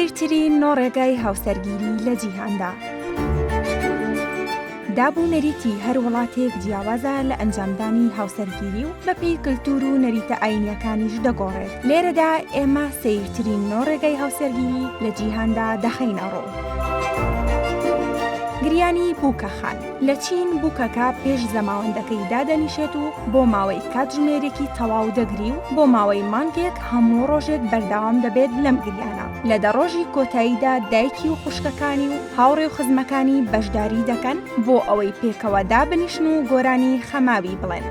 سەیرترین نۆ ڕێگای هاوسەرگیری لە جیهاندا. داب و نەریتی هەر وڵاتێک جیاوازە لە ئەنجامدانی هاوسەرگیری و بەپێی کلتور و نەریتە ئاینیەکانیش دەگۆڕێت، لێرەدا ئێمە سەیرترین نۆ ڕێگای هاوسەرگیری لە جیهاندا دەخەینە ڕوو. گریانی بووکەخان. لە چین بووکەکە پێش زەماوەندەکەی دادەنیشێت و بۆ ماوەی کاتژمێرێکی تەواو دەگری و بۆ ماوەی مانگێک هەموو ڕۆژێک بەردەوام دەبێت لەم گریانە. لە دە ڕۆژی کۆتاییدا دایکی و خوشکەکانی و هاوڕێ و خزمەکانی بەشداری دەکەن بۆ ئەوەی پێکەوە دابنیشن و گۆرانی خەماوی بڵێن.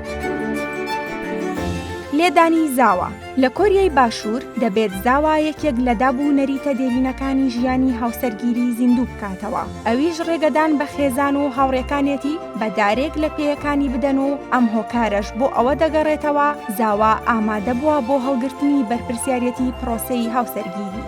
لێدانی زاوا. لە کۆریای باشوور، دەبێت زاوا یەکێک لە داب و نەریتە دێرینەکانی ژیانی هاوسەرگیری زیندوو بکاتەوە، ئەویش ڕێگەدان بە خێزان و هاوڕێکانیەتی بە دارێک لە پێیەکانی بدەن و ئەم هۆکارەش بۆ ئەوە دەگەڕێتەوە زاوا ئامادەبووە بۆ هەڵگرتنی بەرپرسیارێتی پرۆسەی هاوسەرگیری.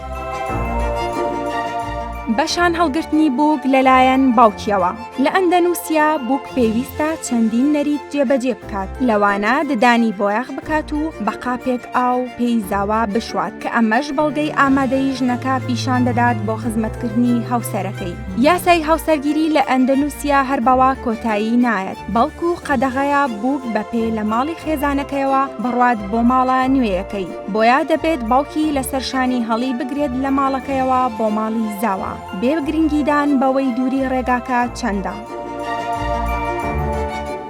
بەشان هەڵگرتنی بووک لەلایەن باوکیەوە. لە ئەندەنوسیا بووک پێویستە چەندین نەریت جێبەجێ بکات، لەوانە ددانی بۆیاخ بکات و بە قاپێک ئاو پێی زاوا بشوات، کە ئەمەش بەڵگەی ئامادەیی ژنەکە پیشان دەدات بۆ خزمەتکردنی هاوسەرەکەی. یاسای هاوسەرگیری لە ئەندەنوسیا هەر بەوە کۆتایی نایەت، بەڵکو قەدەغەیە بووک بە پێ لە ماڵی خێزانەکەیەوە بڕوات بۆ ماڵە نوێیەکەی، بۆیە دەبێت باوکی لەسەر شانی هەڵی بگرێت لە ماڵەکەیەوە بۆ ماڵی زاوا. بێ گرنگیدان بەوەی دووری ڕێگاکە چەندە.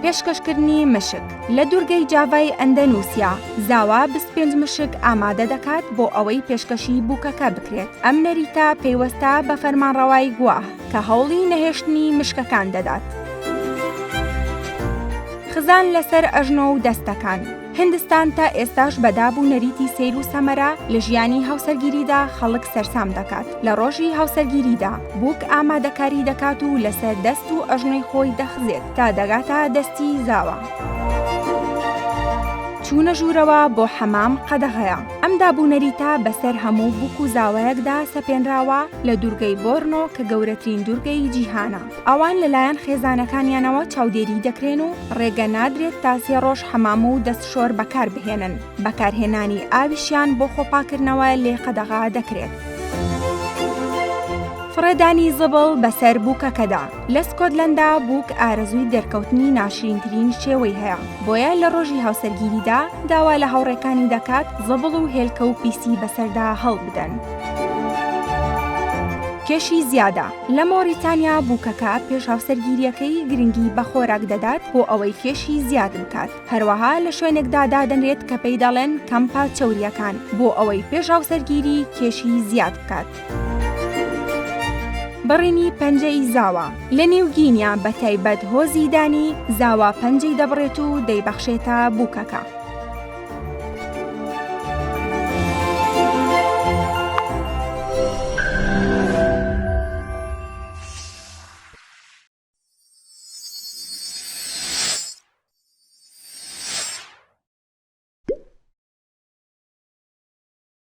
پێشکەشکردنی مشک لە دوورگەی جاڤای ئەندەنوسیا، زاوا 25 مشک ئامادە دەکات بۆ ئەوەی پێشکەشی بووکەکە بکرێت. ئەم نەریتە پەیوەستە بە فەرمانڕەوای گواه کە هەوڵی نەهێشتنی مشکەکان دەدات. خزان لەسەر ئەژنۆ و دەستەکان. هیندستان تا ئێستاش بە داب و نەریتی سەیر و سەمەرە لە ژیانی هاوسەرگیریدا خەڵک سەرسام دەکات. لە ڕۆژی هاوسەرگیریدا بووک ئامادەکاری دەکات و لەسەر دەست و ئەژنۆی خۆی دەخزێت تا دەگاتە دەستی زاوا. چوونە ژوورەوە بۆ حەمام قەدەغەیە. ئەم داب و نەریتە بەسەر هەموو بووک و زاوایەکدا سەپێنراوە لە دوورگەی بۆرنۆ کە گەورەترین دوورگەی جیهانە. ئەوان لەلایەن خێزانەکانیانەوە چاودێری دەکرێن و ڕێگە نادرێت تا سێ ڕۆژ حەمام و دەستشۆر بەکاربهێنن، بەکارهێنانی ئاویشیان بۆ خۆپاکردنەوە لێ قەدەغە دەکرێت. فڕێدانی زبڵ بەسەر بووکەکەدا، لە سکۆتلەندا بووک ئارەزووی دەرکەوتنی ناشرینترین شێوەی هەیە، بۆیە لە ڕۆژی هاوسەرگیریدا داوا لە هاوڕێکانی دەکات زبڵ و هێلکە و پیسی بەسەردا هەڵبدەن. کێشی زیادە، لە مۆریتانیا بووکەکە پێش هاوسەرگیرییەکەی گرنگی بە خۆراک دەدات بۆ ئەوەی کێشی زیاد بکات، هەروەها لە شوێنێکدا دادەنرێت کە پێی دەڵێن کەمپە چەورییەکان بۆ ئەوەی پێش هاوسەرگیری کێشی زیاد بکات. بڕینی پەنجەی زاوا، لە نێو گینیا بە تایبەت هۆزی دانی، زاوا پەنجەی دەبڕێت و دەیبەخشێتە بووکەکە.